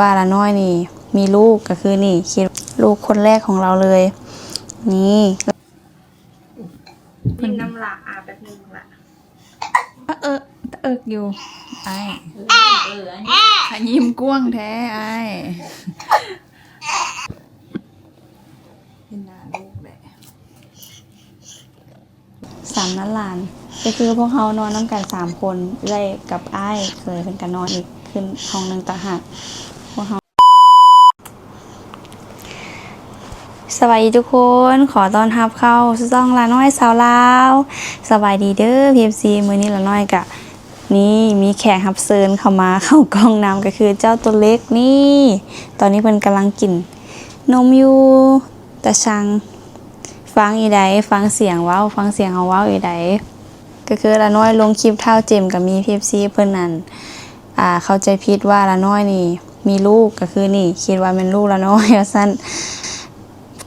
ວ່າລານ້ອຍນີ້ມີລູກ ກໍຄືນີ້ ຄິດລູກຄົນແລກຂອງລາວເລີຍ ນີ້. ຍິ້ມນຳລະ ອາ ແປັບໜຶ່ງລະ ອະເອິກ ຕະເອິກຢູ່ອ້າຍ ເອີ ເອີ ອັນນີ້ ຂະຍິ້ມກວ້າງແທ້ອ້າຍ ເຫັນໜ້າລູກແຫຼະ. ສາມນານຫຼານ ກໍຄືພວກເຮົານອນນຳກັນສາມຄົນ ເອື້ອຍກັບອ້າຍເຂີຍເພິ່ນກໍນອນອີກຂຶ້ນຫ້ອງໜຶ່ງຕ່າງຫາກ ພວກເຮົາ ສະບາຍດີທຸກຄົນ ຂໍຕ້ອນຮັບເຂົ້າສູ່ຊ່ອງລານ້ອຍຊາວລາວ ສະບາຍດີເດີ ເອັຟຊີ ມື້ນີ້ລານ້ອຍກະ ນີ້ມີແຂກຮັບເຊີນເຂົ້າມາເຂົ້າກ້ອງນຳ ກໍຄືເຈົ້າໂຕເລັກນີ້ ຕອນນີ້ເພິ່ນກຳລັງກິນນົມຢູ່ຕາຊັງ ຟັງອີໃດ ຟັງສຽງເວົ້າ ຟັງສຽງເຮົາເວົ້າອີໃດ ກໍຄືລານ້ອຍລົງຄລິບທ້າວເຈມ ກໍມີເອັຟຊີເພິ່ນນັ້ນ ອ່າ ເຂົ້າໃຈຜິດວ່າລານ້ອຍນີ້ມີລູກ ກໍຄືນີ້ ຄິດວ່າແມ່ນລູກລານ້ອຍວ່າຊັ້ນ.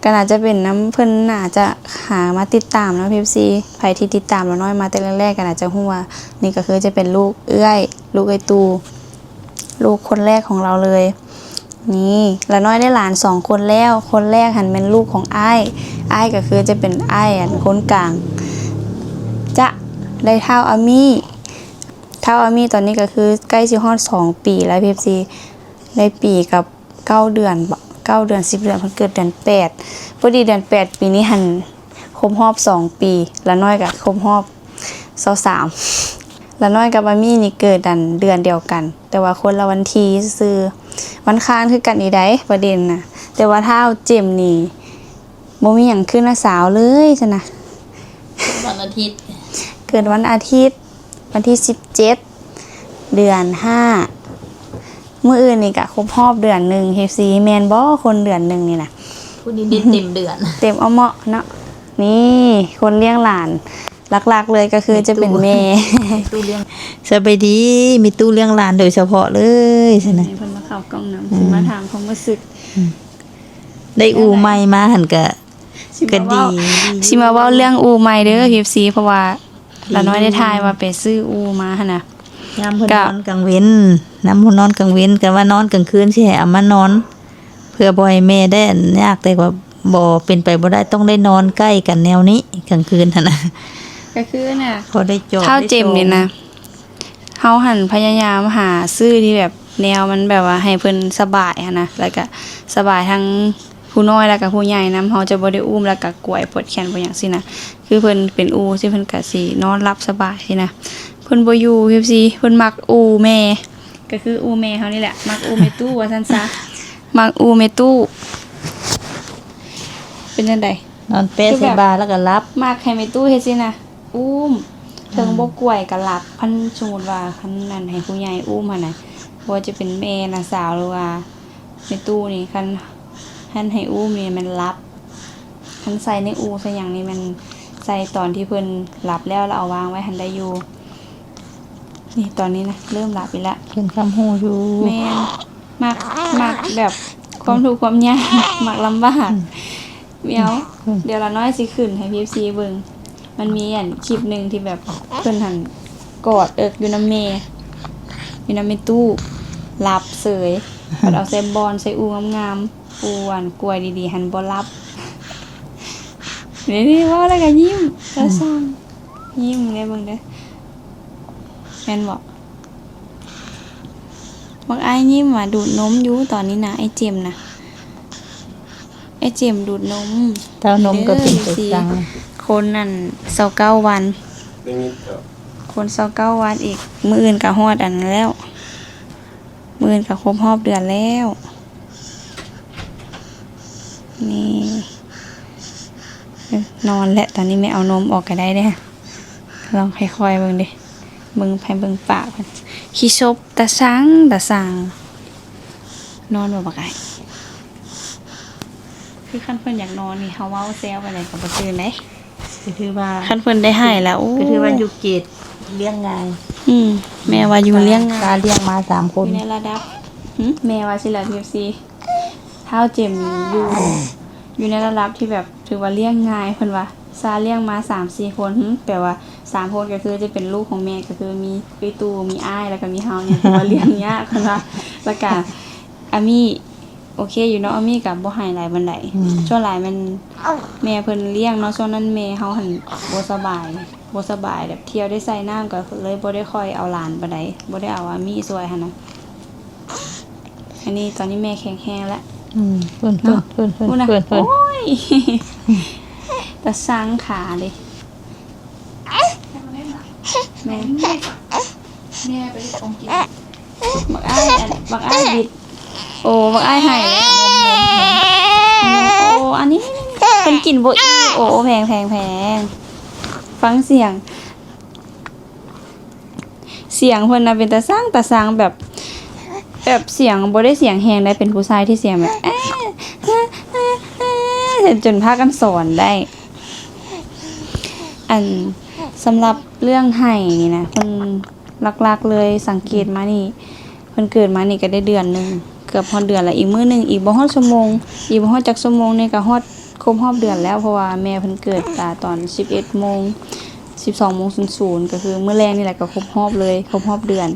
ກໍໜ້າຈະເປັນນຳເພິ່ນ ໜ້າຈະຫາມາຕິດຕາມເນາະ ເອັຟຊີ ໃຜທີ່ຕິດຕາມລານ້ອຍມາແຕ່ແລກໆ ກໍໜ້າຈະຮູ້ວ່າ ນີ້ກໍຄືຈະເປັນລູກເອື້ອຍ ລູກເອື້ອຍຕູ້ ລູກຄົນແລກຂອງລາວເລີຍ ນີ້ ລານ້ອຍໄດ້ຫຼານສອງຄົນແລ້ວ ຄົນແລກຫັ້ນແມ່ນລູກຂອງອ້າຍ ອ້າຍກໍຄືຈະເປັນອ້າຍ ອັນ ຄົນກາງ ຈະໄດ້ທ້າວອາມີ້ ທ້າວອາມີ້ຕອນນີ້ກໍຄືໃກ້ຊິຮອດສອງປີແລ້ວ ເອັຟຊີ ໄດ້ປີກັບ ເກົ້າເດືອນເບາະ ເກົ້າເດືອນ ສິບເດືອນ ເພິ່ນເກີດເດືອນແປດ ພໍດີເດືອນແປດປີນີ້ຫັ້ນຄົບຮອບສອງປີ ລານ້ອຍກໍຄົບຮອບຊາວສາມ ລານ້ອຍກັບອາມີ້ນີ້ເກີດອັນເດືອນດຽວກັນ ແຕ່ວ່າຄົນລະວັນທີຊື່ໆ ວັນຄານຄືກັນອີໃດ ປະເດັນນະ ແຕ່ວ່າທ້າວເຈມນີ້ບໍ່ມີຫຍັງຄືນ້າສາວເລີຍຊັ້ນນະ ວັນອາທິດ ເກີດວັນອາທິດ ວັນທີສິບເຈັດ ເດືອນຫ້າ ມື້ອື່ນນີ້ກະຄົບຮອບເດືອນໜຶ່ງ ເອັຟຊີ ແມ່ນບໍ່ ຄົນເດືອນໜຶ່ງນີ້ນະ ຜູ້ນີ້ໄດ້ເຕັມເດືອນ ເຕັມເອົາເໝາະເນາະ ນີ້ ຄົນລ້ຽງຫຼານຫຼັກໆເລີຍກໍຄືຈະເປັນແມ່ ຕູ້ລ້ຽງ ສະບາຍດີ ມີຕູ້ລ້ຽງຫຼານໂດຍສະເພາະເລີຍຊັ້ນນະ ເພິ່ນມາເຂົ້າກ້ອງນຳ ອືມ ຊິມາຖາມຄວາມຮູ້ສຶກ ອືມ ໄດ້ອູ່ໃໝ່ມາຫັ້ນກະ ຊິມາເວົ້າ ກະດີ ຊິມາເວົ້າເລື່ອງອູ່ໃໝ່ເດີ ເອັຟຊີ ເພາະວ່າ ລານ້ອຍໄດ້ຖ່າຍວ່າໄປຊື້ອູ່ມາຫັ້ນນະ ຍາມເພິ່ນນອນກາງເວັນ ນຳເພິ່ນນອນກາງເວັນ ກະວ່ານອນກາງຄືນຊິໃຫ້ເອົາມານອນ ເພື່ອບໍ່ໃຫ້ແມ່ໄດ້ອັນຍາກ ແຕ່ວ່າບໍ່ເປັນໄປບໍ່ໄດ້ ຕ້ອງໄດ້ນອນໃກ້ກັນແນວນີ້ກາງຄືນຫັ້ນນະ ກະຄືນະ ພໍໄດ້ຈອດ ທ້າວເຈມນີ້ນະ ເຮົາຫັ້ນພະຍາຍາມຫາຊື້ທີ່ແບບແນວມັນແບບວ່າໃຫ້ເພິ່ນສະບາຍຫັ້ນນະ ແລ້ວກະສະບາຍທັງ ຜູ້ນ້ອຍແລ້ວກະຜູ້ໃຫຍ່ນຳ ເຮົາຈະບໍ່ໄດ້ອຸ້ມແລ້ວກະກວຍປວດແຂນປວດຫຍັງຊີ້ນະ ຄືເພິ່ນເປັນອູ່ຊີ້ ເພິ່ນກະຊິນອນຫຼັບສະບາຍຊີ້ນະ ເພິ່ນບໍ່ຢູ່ ເອັຟຊີ ເພິ່ນມັກອູ່ແມ່ ກະຄືອູ່ແມ່ເຮົານີ້ແຫຼະ ມັກອູ່ແມ່ຕູ້ວ່າຊັ້ນຊະ ມັກອູ່ແມ່ຕູ້ ເປັນຈັ່ງໃດ ນອນແປະໃສ່ບ່າແລ້ວກະຫຼັບ ມັກໃຫ້ແມ່ຕູ້ເຮັດຊີ້ນະ ອຸ້ມ ເທິງບໍ່ກວຍກະຫຼັບ ຄັນສົມມຸດວ່າ ຄັນນັ້ນໃຫ້ຜູ້ໃຫຍ່ອຸ້ມຫັ້ນນະ ບໍ່ວ່າຈະເປັນແມ່ ນ້າສາວ ຫຼືວ່າ ແມ່ຕູ້ນີ້ ຄັນ ຄັນໃຫ້ອຸ້ມນີ້ແມ່ນຫຼັບ ຄັນໃສ່ໃນອູ່ໃສ່ຫຍັງນີ້ແມ່ນໃສ່ຕອນທີ່ເພິ່ນຫຼັບແລ້ວ ແລ້ວເອົາວາງໄວ້ຫັ້ນໄດ້ຢູ່ ນີ້ຕອນນີ້ນະ ເລີ່ມຫຼັບອີກລະ ເພິ່ນຄຳຮູ້ຢູ່ ແມ່ນ ມັກ ມັກແບບຄວາມທຸກຄວາມຍາກ ມັກລຳບາກ ອືມ ດຽວ ອືມ ດຽວລານ້ອຍຊິຂຶ້ນໃຫ້ເອັຟຊີເບິ່ງ ມັນມີອັນຄລິບໜຶ່ງທີ່ແບບເພິ່ນຫັ້ນກອດເອິກຢູ່ນຳແມ່ ຢູ່ນຳແມ່ຕູ້ ຫຼັບເສີຍ ເພິ່ນເອົາໃສ່ບ່ອນໃສ່ອູ່ງາມໆ ອູ່ອັນກວຍດີໆຫັ້ນບໍ່ຫຼັບ ນີ້ໆ ເວົ້າແລ້ວກໍຍິ້ມ ຕາຊ່າງ ຍິ້ມເດ້ ເບິ່ງເດີ້ ແມ່ນບໍ່? ບັກອ້າຍຍິ້ມວ່າດູດນົມຢູ່ຕອນນີ້ນະ ອ້າຍເຈມນະ ອ້າຍເຈມດູດນົມ ເຕົ້ານົມກໍເປັນຕົວຈັ່ງ ຄົນນັ້ນຊາວເກົ້າວັນ ຄົນຊາວເກົ້າວັນອີກ ມື້ອື່ນກໍຮອດອັນນັ້ນແລ້ວ ມື້ອື່ນກໍຄົບຮອບເດືອນແລ້ວ ນີ້ ນອນແລ້ວ ຕອນນີ້ແມ່ເອົານົມອອກກໍໄດ້ເດ້ ລອງຄ່ອຍໆເບິ່ງເດ້ ເບິ່ງໃຜເບິ່ງປາກເພິ່ນ ຂີ້ສົບຕາຊ່າງ ຕາຊ່າງ ນອນບໍ່ບັກອ້າຍ? ຄືຄັນເພິ່ນຢາກນອນນີ້ ເຮົາເວົ້າແຊວປານໃດກໍບໍ່ຕື່ນເດ້ ກໍຖືວ່າ ຄັນເພິ່ນໄດ້ໄຫ້ແລ້ວ ໂອ້ ກໍຖືວ່າຢູ່ເກດລ້ຽງງ່າຍ ອືມ ແມ່ວ່າຢູ່ລ້ຽງງ່າຍ ຕາລ້ຽງມາສາມຄົນ ຢູ່ໃນລະດັບ ຫຶ ແມ່ວ່າຊິລະ ເອັຟຊີ ທ້າວເຈມຢູ່ ຢູ່ໃນລະດັບທີ່ແບບຖືວ່າລ້ຽງງ່າຍ ເພິ່ນວ່າ ຊາລ້ຽງມາສາມສີ່ຄົນ ຫຶ ແປວ່າສາມຄົນກໍຄືຈະເປັນລູກຂອງແມ່ ກໍຄືມີເອື້ອຍຕູ້ ມີອ້າຍ ແລ້ວກໍມີເຮົານີ້ ຖືວ່າລ້ຽງຍາກ ເພິ່ນວ່າ ແລ້ວກະ ອາມີ້ໂອເຄຢູ່ເນາະ, ອາມີ້ກໍບໍ່ໄຫ້ຫຼາຍປານໃດ. ອືມ ສ່ວນຫຼາຍແມ່ນແມ່ເພິ່ນລ້ຽງເນາະ, ຊ່ວງນັ້ນແມ່ເຮົາຫັ້ນບໍ່ສະບາຍ ບໍ່ສະບາຍ ແບບທ່ຽວໄດ້ໃສ່ນ້ຳ ກໍເລີຍບໍ່ໄດ້ຄ່ອຍເອົາຫຼານປານໃດ, ບໍ່ໄດ້ເອົາອາມີ້ຊ່ວຍຫັ້ນນະ. ອັນນີ້ຕອນນີ້ແມ່ແຂງແຮງແລ້ວ. ອືມ ເພິ່ນ ເນາະ ເພິ່ນ ເພິ່ນ ພຸ້ນນະ ເພິ່ນ ເພິ່ນ ໂອ້ຍ ຕາຊັງຂາເດ້. ແມ່ ແມ່ໄປເຮັດຂອງກິນ. ບັກອ້າຍ ອັນ ບັກອ້າຍບິດ. ໂອ້ ບັກອ້າຍໄຫ້ເລີຍ. ໂອ້ ອັນນີ້ ເພິ່ນກິນບໍ່ອີ່ມ. ໂອ້ ແພງ ແພງ ແພງ. ຟັງສຽງ ສຽງເພິ່ນນະເປັນຕາຊັງ ຕາຊັງ ແບບ ແບບສຽງບໍ່ໄດ້ສຽງແຮງໃດ, ເປັນຜູ້ຊາຍທີ່ສຽງແບບ ເອີ ເອີ ເອີ ເອີ ຈົນພາກັນສອນໄດ້. ອັນ ສຳລັບເລື່ອງໄຫ້ນີ້ນະ ເພິ່ນ ຫຼັກໆເລີຍ ສັງເກດມານີ້ ເພິ່ນເກີດມານີ້ກໍໄດ້ເດືອນໜຶ່ງ ເກືອບຮອດເດືອນລະ. ອີກມື້ໜຶ່ງ ອີກບໍ່ຮອດຊົ່ວໂມງ ອີກບໍ່ຮອດຈັກຊົ່ວໂມງນີ້ກໍຮອດ ຄົບຮອບເດືອນແລ້ວ, ເພາະວ່າແມ່ເພິ່ນເກີດ ອາ ຕອນສິບເອັດໂມງ ສິບສອງໂມງສູນສູນ ກໍຄືມື້ແລງນີ້ແຫຼະ ກໍຄົບຮອບເລີຍ ຄົບຮອບເດືອນ.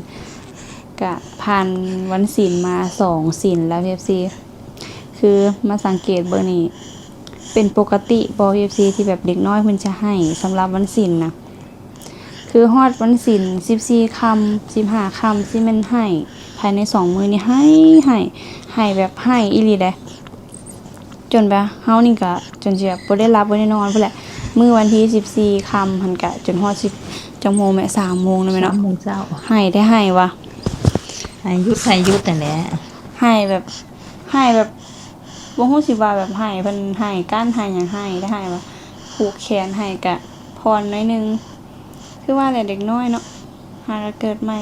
ກະຜ່ານວັນສິນມາສອງສິນແລ້ວ ເອັຟຊີ ຄືມາສັງເກດເບິ່ງນີ້ ເປັນປົກກະຕິບໍ່ ເອັຟຊີ ທີ່ແບບເດັກນ້ອຍເພິ່ນຈະໄຫ້ສຳລັບວັນສິນນະ? ຄືຮອດວັນສິນສິບສີ່ຄ່ຳ ສິບຫ້າຄ່ຳ ຊິແມ່ນໄຫ້ ພາຍໃນສອງມື້ນີ້ໄຫ້ ໄຫ້ ໄຫ້ແບບໄຫ້ອີ່ຫຼີເດ້. ຈົນແບບເຮົານີ້ກະຈົນຊິແບບບໍ່ໄດ້ຫຼັບບໍ່ໄດ້ນອນພຸ້ນແຫຼະ. ມື້ວັນທີສິບສີ່ຄ່ຳຫັ້ນກະຈົນຮອດສິບ ຈັກໂມງແມະ ສາມໂມງນະແມ່ເນາະ ສາມໂມງເຊົ້າ ໄຫ້ແທ້ໄຫ້ວ່າ ໄຫ້ຢຸດ ໄຫ້ຢຸດຫັ້ນແຫຼະ ໄຫ້ແບບ ໄຫ້ແບບ ບໍ່ຮູ້ຊິວ່າແບບໄຫ້ເພິ່ນໄຫ້ກ້ານໄຫ້ຫຍັງ ໄຫ້ແທ້ໄຫ້ວ່າ ຜູກແຂນໄຫ້ກະຜ່ອນໜ້ອຍໜຶ່ງ. ຄືວ່າແຫຼະເດັກນ້ອຍເນາະ ຫາກະເກີດໃໝ່.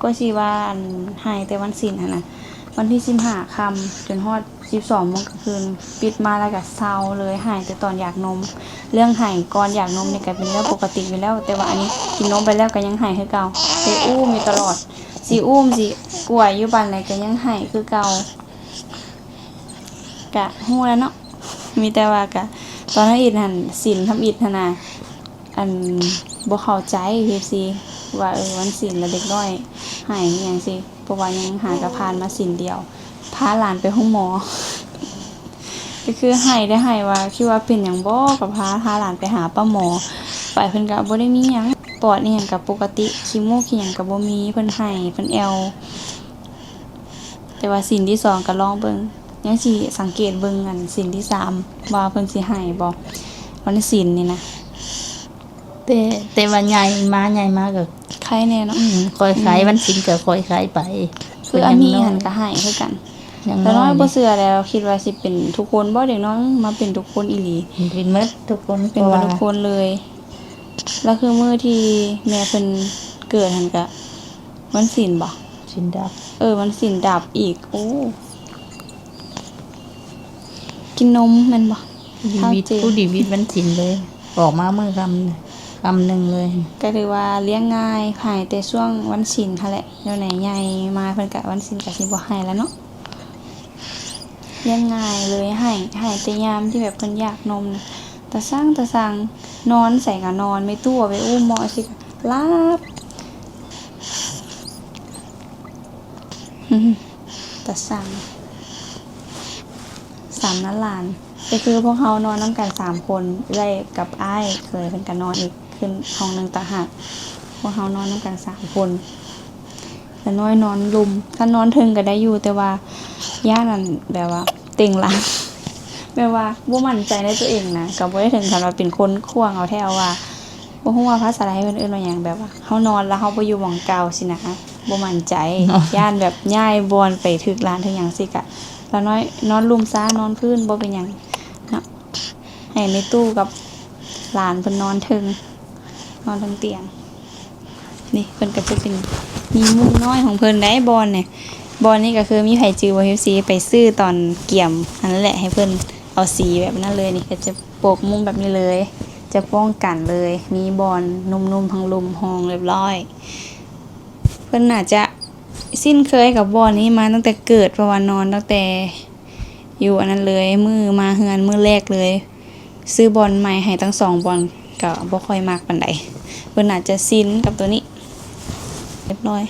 ກໍຊິວ່າ ອັນ ໄຫ້ແຕ່ວັນສິນຫັ້ນນະ ວັນທີສິບຫ້າຄ່ຳຈົນຮອດສິບສອງໂມງກາງຄືນ ປິດມາແລ້ວກະເຊົາເລີຍ ໄຫ້ແຕ່ຕອນຢາກນົມ. ເລື່ອງໄຫ້ກ່ອນຢາກນົມນີ້ກະເປັນເລື່ອງປົກກະຕິຢູ່ແລ້ວ, ແຕ່ວ່າອັນນີ້ກິນນົມໄປແລ້ວກະຍັງໄຫ້ຄືເກົ່າ ໄປອູ້ມຢູ່ຕະຫຼອດ. ຊິອູ້ມຊິກວຍຢູ່ປານໃດກະຍັງໄຫ້ຄືເກົ່າ. ກະຮູ້ແລ້ວເນາະ ມີແຕ່ວ່າກະຕອນທຳອິດຫັ້ນ ສິນທຳອິດຫັ້ນນະ ອັນ ບໍ່ເຂົ້າໃຈ ເອັຟຊີ ວ່າ ເອີ ວັນສິນລະເດັກນ້ອຍໄຫ້ອີ່ຫຍັງຊີ້ ເພາະວ່າຍັງຫາກະຜ່ານມາສິນດຽວ ພາຫຼານໄປໂຮງໝໍ ກໍຄືໄຫ້ໄດ້ໄຫ້ວ່າ ຄິດວ່າເປັນຫຍັງບໍ່ ກໍພາ ພາຫຼານໄປຫາປ້າໝໍ ໄປເພິ່ນກະບໍ່ໄດ້ມີຫຍັງ ປອດອີ່ຫຍັງກະປົກກະຕິ ຂີ້ມູກຂີ້ຫຍັງກະບໍ່ມີ ເພິ່ນໄຫ້ ເພິ່ນແອວ. ແຕ່ວ່າສິນທີສອງກໍລອງເບິ່ງ ຍັງຊິສັງເກດເບິ່ງ ອັນ ສິນທີສາມ ວ່າເພິ່ນຊິໄຫ້ບໍ່ ວັນສິນນີ້ນະ. ແຕ່ ແຕ່ວ່າໃຫຍ່ມາ ໃຫຍ່ມາກໍໄຄແດ່ເນາະ. ອືມ ຄ່ອຍໄຄ ອືມ ວັນສິນກໍຄ່ອຍໄຄໄປ. ຄືອາມີຫັ້ນກໍໄຫ້ຄືກັນ ຢ່າງນ້ອຍ ຕານ້ອຍບໍ່ເຊື່ອແລ້ວ ຄິດວ່າຊິເປັນທຸກຄົນບໍ່ ເດັກນ້ອຍມາເປັນທຸກຄົນອີ່ຫຼີ ເປັນໝົດທຸກຄົນ ເປັນໝົດທຸກຄົນເລີຍ. ແລ້ວຄືມື້ທີ່ແມ່ເພິ່ນເກີດຫັ້ນກະ ວັນສິນບໍ່? ສິນດັບ ເອີ ວັນສິນດັບອີກ. ໂອ້ ກິນນົມແມ່ນບໍ່? ດີວິດ ຜູ້ດີວິດວັນສິນເລີຍ ອອກມາມື້ຄ່ຳ ຄ່ຳໜຶ່ງເລີຍ. ກໍຖືວ່າລ້ຽງງ່າຍ ພາຍແຕ່ຊ່ວງວັນສິນຫັ້ນແຫຼະ ແນວໃດໃຫຍ່ມາເພິ່ນກະ ວັນສິນກະຊິບໍ່ໄຫ້ແລ້ວເນາະ. ລ້ຽງງ່າຍເລີຍ ໄຫ້ ໄຫ້ແຕ່ຍາມທີ່ແບບເພິ່ນຢາກນົມນະ ຕາຊັງ ຕາຊັງ ນອນໃສກະນອນ ແມ່ຕູ້ເອົາໄປອຸ້ມເມາະຊິກະຫຼັບ ຕາຊັງ. ສາມນານຫຼານ ກໍຄືພວກເຮົານອນນຳກັນສາມຄົນ ເອື້ອຍກັບອ້າຍເຂີຍເພິ່ນກະນອນອີກ ຂຶ້ນຫ້ອງໜຶ່ງຕ່າງຫາກ ພວກເຮົານອນນຳກັນສາມຄົນ. ລະນ້ອຍນອນລຸ່ມ ຄັນນອນເທິງກໍໄດ້ຢູ່ ແຕ່ວ່າຢ້ານ ອັນ ແບບວ່າເຕັງຫຼັງ ແບບວ່າບໍ່ໝັ້ນໃຈໃນຕົວເອງນະ ກໍບໍ່ໄດ້ເຖິງຂັ້ນວ່າເປັນຄົນຂວ້າງເອົາແທ້ເອົາວ່າ ບໍ່ຮູ້ວ່າພາສາໄທເພິ່ນເອີ້ນວ່າຫຍັງ ແບບວ່າເຮົານອນລະເຮົາບໍ່ຢູ່ໝ່ອງເກົ່າຊີ້ນະ ບໍ່ໝັ້ນໃຈ ເນາະ ຢ້ານແບບຍ້າຍບ່ອນໄປຖືກລານຖືກຫຍັງຊີ້ກະ ລະນ້ອຍນອນລຸ່ມຊາ ນອນພື້ນບໍ່ເປັນຫຍັງເນາະ. ໃຫ້ແມ່ຕູ້ກັບຫຼານເພິ່ນນອນເທິງ ນອນເທິງຕຽງ. ນີ້ເພິ່ນກໍຈະເປັນ ມີມຸ້ງນ້ອຍຂອງເພິ່ນໄດ໋ ບ່ອນນີ້ ບ່ອນນີ້ກໍຄືມີໃຜຈື່ບໍ່ ເອັຟຊີ ໄປຊື້ຕອນກຽມຫັ້ນແຫຼະ ໃຫ້ເພິ່ນເອົາສີແບບນັ້ນເລີຍ. ນີ້ກໍຈະໂປກມຸ້ງແບບນີ້ເລີຍ ຈະປ້ອງກັນເລີຍ ມີບ່ອນນຸ່ມໆ ພັງລົມຮອງຮຽບຮ້ອຍ. ເພິ່ນໜ້າຈະຊິນເຄີຍກັບບ່ອນນີ້ມາຕັ້ງແຕ່ເກີດ ເພາະວ່ານອນຕັ້ງແຕ່ ຢູ່ອັນນັ້ນເລີຍ ມື້ມາເຮືອນມື້ແລກເລີຍ ຊື້ບ່ອນໃໝ່ໃຫ້ທັງສອງບ່ອນ ກໍບໍ່ຄ່ອຍມັກປານໃດ. ເພິ່ນອາດຈະຊິນກັບໂຕນີ້ ຮຽບຮ້ອຍ.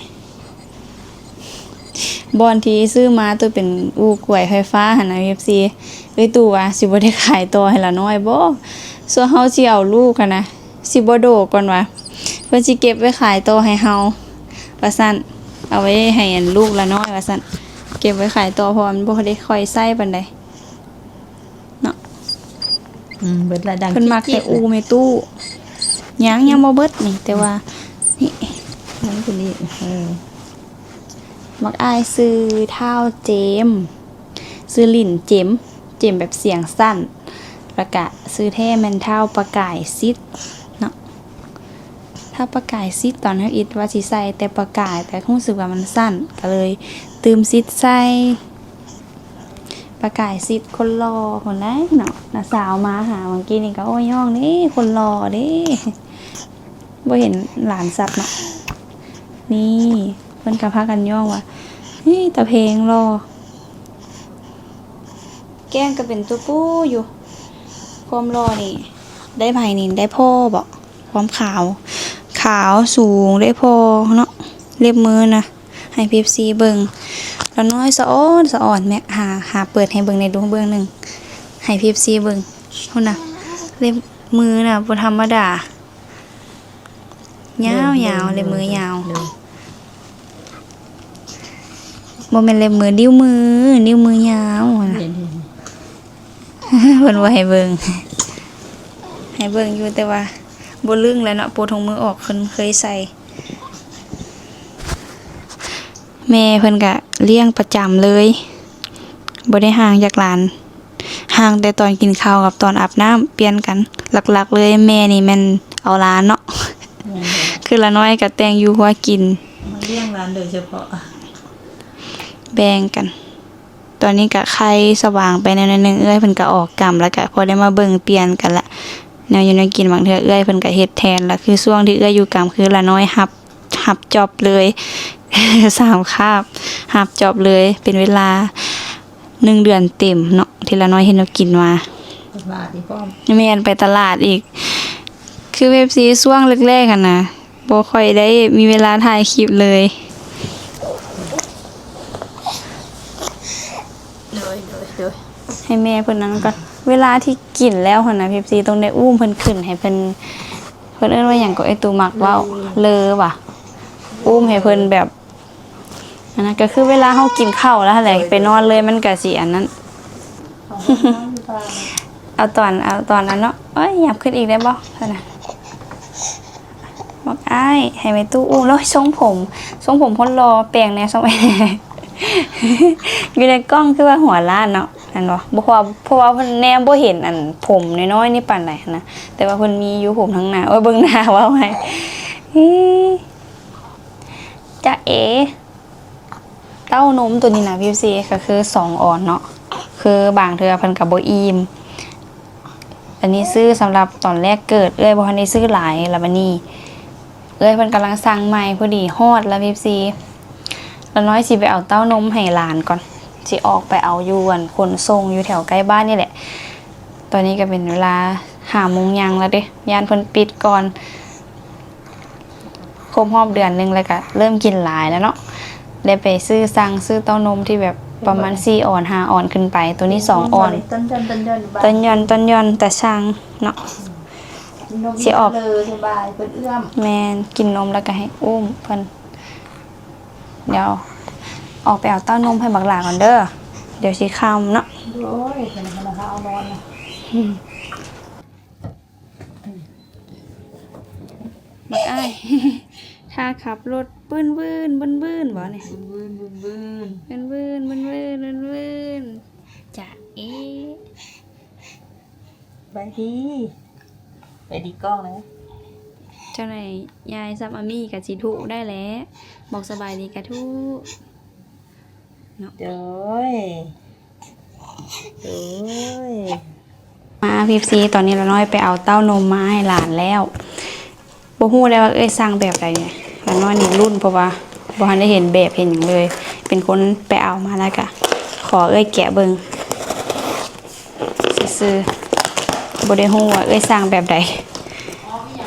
ບ່ອນທີ່ຊື້ມາໂຕເປັນອູກວາຍໄຟຟ້າຫັ້ນນະ ເອັຟຊີ ເອື້ອຍຕູ້ວ່າຊິບໍ່ໄດ້ຂາຍຕໍ່ໃຫ້ລານ້ອຍບໍ່? ສ່ວນເຮົາຊິເອົາລູກຫັ້ນນະ ຊິບໍ່ໂດກ່ອນວ່າ ເພິ່ນຊິເກັບໄວ້ຂາຍຕໍ່ໃຫ້ເຮົາວ່າຊັ້ນ ເອົາໄວ້ໃຫ້ອັນລູກລານ້ອຍວ່າຊັ້ນ ເກັບໄວ້ຂາຍຕໍ່ ເພາະວ່າມັນບໍ່ໄດ້ຄ່ອຍໃຊ້ປານໃດເນາະ. ອືມ ເບິດລະ ດັງ ເພິ່ນມັກແຕ່ອູແມ່ຕູ້. ຍັງ ຍັງບໍ່ເບິດນີ້ ແຕ່ວ່ານີ້ ຍັງຄືນີ້ ເອີ ບັກອ້າຍຊື່ທ້າວເຈມ ຊື່ຫຼິ້ນເຈມ ເຈມແບບສຽງສັ້ນ ແລ້ວກະຊື່ແທ້ແມ່ນທ້າວປະກາຍສິດເນາະ. ທ້າວປະກາຍສິດ ຕອນທຳອິດວ່າຊິໃສ່ແຕ່ປະກາຍ ແຕ່ຮູ້ສຶກວ່າມັນສັ້ນ ກະເລີຍຕື່ມສິດໃສ່. ປະກາຍສິດຄົນຫຼໍ່ພຸ້ນແຫຼະເນາະ. ນ້າສາວມາຫາມື້ກີ້ນີ້ກໍ ໂອ້ຍ ຍ້ອງເດ້ ຄົນຫຼໍ່ເດ້. ບໍ່ເຫັນຫຼານສັດເນາະ. ນີ້ເພິ່ນກໍພາກັນຍ້ອງວ່າ ເຮີ້ຍ ຕາເພງຫຼໍ່ ແກ້ມກໍເປັນຕົວປູຢູ່. ຄວາມຫຼໍ່ນີ້ ໄດ້ໃຜນີ້ ໄດ້ພໍ່ບໍ? ຄວາມຂາວ ຂາວສູງ ໄດ້ພໍ່ເນາະ. ເລັບມືນະ ໃຫ້ເອັຟຊີເບິ່ງ ລານ້ອຍສະອອນສະອອນ. ແມັກ ຫາ ຫາເປີດໃຫ້ເບິ່ງແດ່ດູເບື້ອງໜຶ່ງ ໃຫ້ເອັຟຊີເບິ່ງ. ພຸ້ນນະ ເລັບມືນະ ບໍ່ທຳມະດາ ຍາວໆ ເລັບມືຍາວ. ໂດຍ ບໍ່ແມ່ນເລັບມື ນິ້ວມື ນິ້ວມືຍາວ. ເຫັນ ເຫັນ ເພິ່ນບໍ່ໃຫ້ເບິ່ງ ໃຫ້ເບິ່ງຢູ່ ແຕ່ວ່າບໍ່ລຶ້ງແລ້ວເນາະ ໂປະຖົງມືອອກ ເພິ່ນເຄີຍໃສ່. ແມ່ເພິ່ນກະລ້ຽງປະຈຳເລີຍ ບໍ່ໄດ້ຫ່າງຈາກຫຼານ ຫ່າງແຕ່ຕອນກິນເຂົ້າກັບຕອນອາບນ້ຳ ປ່ຽນກັນ. ຫຼັກໆເລີຍ ແມ່ນີ້ແມ່ນເອົາຫຼານເນາະ. ແມ່ນແຫຼະ ຄືລານ້ອຍກະແຕ່ງຢູ່ຄົວກິນ ມາລ້ຽງຫຼານໂດຍສະເພາະ ແບ່ງກັນ. ຕອນນີ້ກະໄຄສະຫວ່າງໄປແນວໜຶ່ງ ເອື້ອຍເພິ່ນກະອອກກຳ ແລ້ວກະພໍໄດ້ມາເບິ່ງປ່ຽນກັນລະ ແນວຢູ່ແນວກິນ. ບາງເທື່ອເອື້ອຍເພິ່ນກະເຮັດແທນລະ ຄືຊ່ວງທີ່ເອື້ອຍຢູ່ກຳ ຄືລານ້ອຍຮັບ ຮັບຈອບເລີຍ ສາມຄາບ ຮັບຈອບເລີຍ ເປັນເວລາໜຶ່ງເດືອນເຕັມເນາະ ທີ່ລານ້ອຍເຮັດແນວກິນມາ. ຕະຫຼາດອີກພ້ອມ ແມ່ນ ໄປຕະຫຼາດອີກ. ຄືເອັຟຊີ ຊ່ວງແລກໆຫັ້ນນະ ບໍ່ຄ່ອຍໄດ້ມີເວລາຖ່າຍຄລິບເລີຍ. ໂດຍ ໂດຍ ໂດຍ ໃຫ້ແມ່ເພິ່ນນັ້ນກ່ອນ. ເວລາທີ່ກິນແລ້ວຫັ້ນນະ ເອັຟຊີ ຕ້ອງໄດ້ອຸ້ມເພິ່ນຂຶ້ນ ໃຫ້ເພິ່ນ ເພິ່ນເອີ້ນວ່າຫຍັງກໍ ເອື້ອຍຕູ້ມັກເວົ້າ ເລີຫວາ ອຸ້ມໃຫ້ເພິ່ນແບບ ອັນນັ້ນກໍຄືເວລາເຮົາກິນເຂົ້າແລ້ວຫັ້ນແຫຼະ ໄປນອນເລີຍ ມັນກໍຊິອັນນັ້ນ. ເອົາຕອນ ເອົາຕອນນັ້ນເນາະ. ໂອ້ຍ ຫຍັບຂຶ້ນອີກໄດ້ບໍ່? ເທົ່ານັ້ນ. ບັກອ້າຍ ໃຫ້ແມ່ຕູ້ອຸ້ມ. ແລ້ວຊົງຜົມ ຊົງຜົມຄົນຫຼໍ່ ແປງແດ່ຊົງ ຢູ່ໃນກ້ອງຄືວ່າຫົວລ້ານເນາະ ແມ່ນບໍ່? ບໍ່ ເພາະວ່າ ເພາະວ່າເພິ່ນແນມບໍ່ເຫັນອັນຜົມນ້ອຍໆນີ້ປານໃດຫັ້ນນະ ແຕ່ວ່າເພິ່ນມີຢູ່ຜົມທາງໜ້າ. ໂອ້ຍ ເບິ່ງໜ້າເວົ້າໃຫ້ ອີ ຈະເອ ເຕົ້ານົມໂຕນີ້ນະ ເອັຟຊີ ກໍຄືສອງອອນເນາະ ຄືບາງເທື່ອເພິ່ນກໍບໍ່ອີ່ມ. ອັນນີ້ຊື້ສຳລັບຕອນແລກເກີດ ເອື້ອຍບໍ່ທັນໄດ້ຊື້ຫຼາຍ. ແລ້ວບັດນີ້ເອື້ອຍເພິ່ນກຳລັງສັ່ງໃໝ່ ພໍດີຮອດແລ້ວ ເອັຟຊີ ລານ້ອຍຊິໄປເອົາເຕົ້ານົມໃຫ້ຫຼານກ່ອນ ຊິອອກໄປເອົາຢູ່ອັນຂົນສົ່ງຢູ່ແຖວໃກ້ບ້ານນີ້ແຫຼະ. ຕອນນີ້ກໍເປັນເວລາຫ້າໂມງຍັງແລ້ວເດ້ ຢ້ານເພິ່ນປິດກ່ອນ. ຄົບຮອບເດືອນໜຶ່ງແລ້ວກະເລີ່ມກິນຫຼາຍແລ້ວເນາະ ໄດ້ໄປຊື້ ສັ່ງຊື້ເຕົ້ານົມທີ່ແບບປະມານສີ່ອອນຫ້າອອນຂຶ້ນໄປ. ໂຕນີ້ສອງອອນ ຕົ້ນຢອນ ຕົ້ນຢອນ ຕາຊ່າງເນາະ ຊິອອກ ແມ່ນ ກິນນົມແລ້ວກະໃຫ້ອຸ້ມເພິ່ນ. ດຽວອອກໄປເອົາເຕົ້ານົມໃຫ້ບັກຫຼ້າກ່ອນເດີ ດຽວຊິຄ່ຳເນາະ. ໂອ້ຍ ເພິ່ນ ເພິ່ນເອົານອນນະ. ບັກອ້າຍ ຖ້າຂັບລົດ ບຶ້ນໆ ບຶ້ນໆ ບໍ່ນີ້? ບຶ້ນໆ ບຶ້ນໆ ບຶ້ນໆ ບຶ້ນໆ ຈະເອ. ສະບາຍດີ ສະບາຍດີກ້ອງເດີ. ເຈົ້າໜ້າຍ ຍາຍຊັບອາມີກະຊິທຸໄດ້ແຫຼະ ບອກສະບາຍດີກະທຸ. ເນາະ ໂດຍ ໂດຍ ມາ ເອັຟຊີ ຕອນນີ້ລານ້ອຍໄປເອົາເຕົ້ານົມມາໃຫ້ຫຼານແລ້ວ. ບໍ່ຮູ້ໄດ້ວ່າເອື້ອຍສັ່ງແບບໃດນີ້ ລານ້ອຍນີ້ລຸ້ນ ເພາະວ່າບໍ່ທັນໄດ້ເຫັນແບບເຫັນຫຍັງເລີຍ. ເປັນຄົນໄປເອົາມາແລ້ວກະຂໍເອື້ອຍແກະເບິ່ງຊື່ໆ ບໍ່ໄດ້ຮູ້ວ່າເອື້ອຍສັ່ງແບບໃດ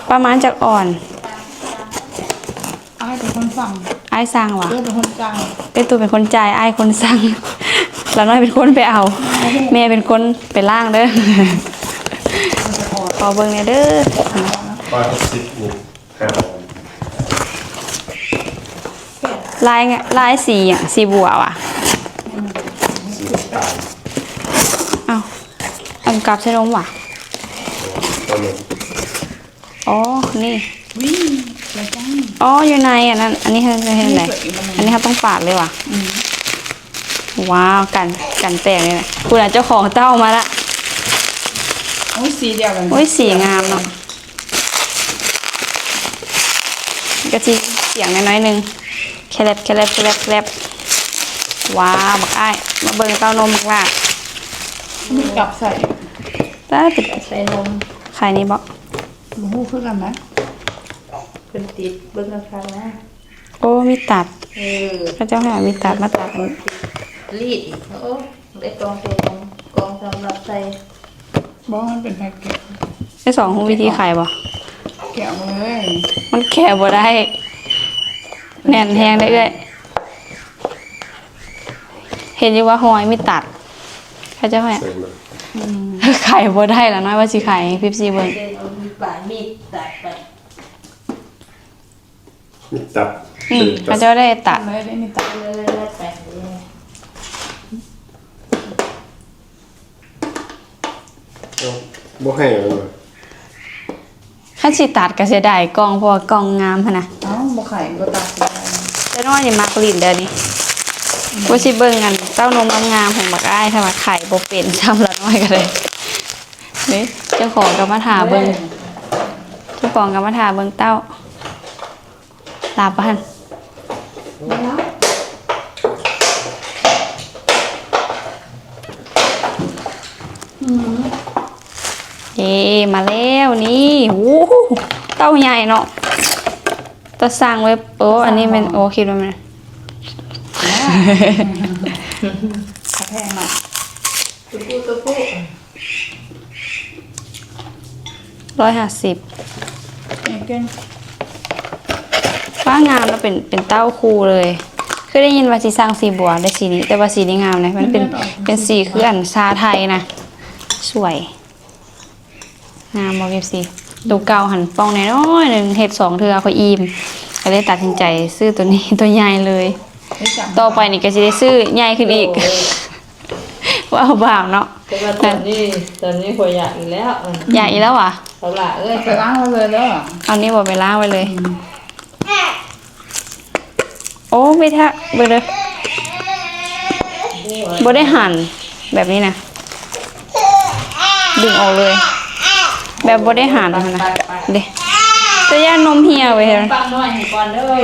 ປະມານຈັກອອນ. ອ້າຍເປັນຄົນສັ່ງ. ອ ອ້າຍສັ່ງຫວາ? ເອື້ອຍເປັນຄົນສັ່ງ. ເອື້ອຍຕູ້ເປັນຄົນຈ່າຍ ອ້າຍຄົນສັ່ງ. ລາວນ້ອຍເປັນຄົນໄປເອົາ ແມ່ເປັນຄົນໄປລ້າງເດີ້. ຂໍເບິ່ງແດ່ເດີ້. ຮ້ອຍຫົກສິບນີ້ ຫ້າ ລາຍ ລາຍສີຫຍັງ? ສີບົວຫວາ? ສີນ້ຳຕານ. ອ້າວ ອັນກັບໃສ່ນົມຫວາ? ເອົານົມ. ອໍ ນີ້ ວິ ລະຈັງ. ອໍ ຢູ່ໃນອັນນັ້ນ ອັນນີ້ເຮົາເຮັດແນວໃດ? ອັນນີ້ເຮົາຕ້ອງປາດເລີຍຫວາ? ອືມ. ວ້າວ ກັນ ກັນແຕກເລີຍນະ. ພຸ້ນນະ ເຈົ້າຂອງເຕົ້າມາລະ. ໂອ້ຍ ສີດຽວກັນ. ໂອ້ຍ ສີງາມເນາະ. ກະຊິສຽງໜ້ອຍໆໜຶ່ງ ແຄແລັບ ແຄແລັບ ແຄແລັບ ແຄແລັບ. ວ້າວ ບັກອ້າຍ ມາເບິ່ງເຕົ້ານົມບັກຫຼ້າ. ມີກັບໃສ່. ຕາຍ ໃສ່ນົມ. ຂາຍນີ້ບໍ? ບໍ່ຮູ້ຄືກັນນະ. ເພິ່ນຕິດເບິ່ງຄັກໆນະ. ໂອ້ ມີດຕັດ. ເອີ ເຂົາເຈົ້າໃຫ້ເອົາມີດຕັດມາຕັດ. ລີດອີກ. ໂອ້ ໄດ້ກອງເປັນກອງສຳລັບໃສ່. ບໍ່ ມັນເປັນແພັກເກັດ. ໄດ້ສອງ ຮູ້ວິທີຂາຍບໍ່? ແກະອອກເລີຍ. ມັນແກະບໍ່ໄດ້ ແໜ້ນແຮງເດ້ເອື້ອຍ. ເຫັນຢູ່ວ່າຮອຍມີດຕັດ ເຂົາເຈົ້າໃຫ້. ອືມ ຂາຍບໍ່ໄດ້ລະນ້ອຍ ວ່າຊິຂາຍໃຫ້ເອັຟຊີເບິ່ງ. ເອົາມີດປາຍ ມີດຕັດໄປ. ມີດຕັດ. ອືມ ເຂົາເຈົ້າໄດ້ຕັດ. ໄດ້ ໄດ້ມີດຕັດ. ເອົາ ບໍ່ໃຫ້ເອົາ. ຄັນຊິຕັດກະເສຍດາຍກ່ອງ ເພາະວ່າກ່ອງງາມຫັ້ນນະ. ເອົ້າ ບໍ່ຂາຍບໍ່ຕັດ. ລານ້ອຍນີ້ມັກຫຼິ້ນເດີ້ນີ້. ອືມ ວ່າຊິເບິ່ງອັນເຕົ້ານົມງາມໆຂອງບັກອ້າຍ ຖ້າວ່າຂາຍບໍ່ເປັນຊ້ຳ ລານ້ອຍກະໄດ້. ເດ້ ເຈົ້າຂອງກະມາຖ້າເບິ່ງ. ເອີ ເຈົ້າຂອງກະມາຖ້າເບິ່ງເຕົ້າ. ຫຼັບບໍ່ຫັ້ນ? ອືມ ເອີ ມາແລ້ວນີ້. ໂອ້ ເຕົ້າໃຫຍ່ເນາະ ຕາສັ່ງເວີຍ. ໂອ້ ອັນນີ້ແມ່ນ ໂອ້ ຄິດວ່າແມ່ນ ແພງເນາະ. ໂຕຜູ້ ໂຕຜູ້. ຮ້ອຍຫ້າສິບ. ເກັ່ງ. ຟ້າງາມເນາະ ເປັນ ເປັນເຕົ້າຄູ່ເລີຍ. ຄືໄດ້ຍິນວ່າຊິສັ່ງສີບົວ ໄດ້ສີນີ້ ແຕ່ວ່າສີນີ້ງາມເດ້. ມັນເປັນ ມັນເປັນອອກ ເປັນສີຄືອັນຊາໄທນະ. ສວຍ ງາມບໍ່ ເອັຟຊີ? ໂຕເກົ່າຫັ້ນປ່ອງນ້ອຍໆໜຶ່ງ ເຮັດສອງເທື່ອຄ່ອຍອີ່ມ ກະເລີຍຕັດສິນໃຈຊື້ໂຕນີ້ ໂຕໃຫຍ່ເລີຍ. ຕໍ່ໄປນີ້ກະຊິໄດ້ຊື້ໃຫຍ່ຂຶ້ນອີກ. ເວົ້າບາບເນາະ. ແຕ່ວ່າຕອນນີ້ ຕອນນີ້ຂ້ອຍຢາກອີກແລ້ວ. ຢາກອີກແລ້ວຫວາ? ເອົາລະເອີຍ ໄປລ້າງໄວ້ເລີຍເດີ້. ເອົານີ້ບໍ່ ໄປລ້າງໄວ້ເລີຍ. ອືມ ໂອ້ ເວທະ ເບິ່ງເດີ້ ບໍ່ໄດ້ຫັນແບບນີ້ນະ ດຶງອອກເລີຍ ແບບບໍ່ໄດ້ຫັນຫັ້ນນະ. ເດ້ ແຕ່ຢ້ານນົມເຫ່ຍເວີຍ. ຟັງໜ້ອຍໃຫ້ກ່ອນເດີ້.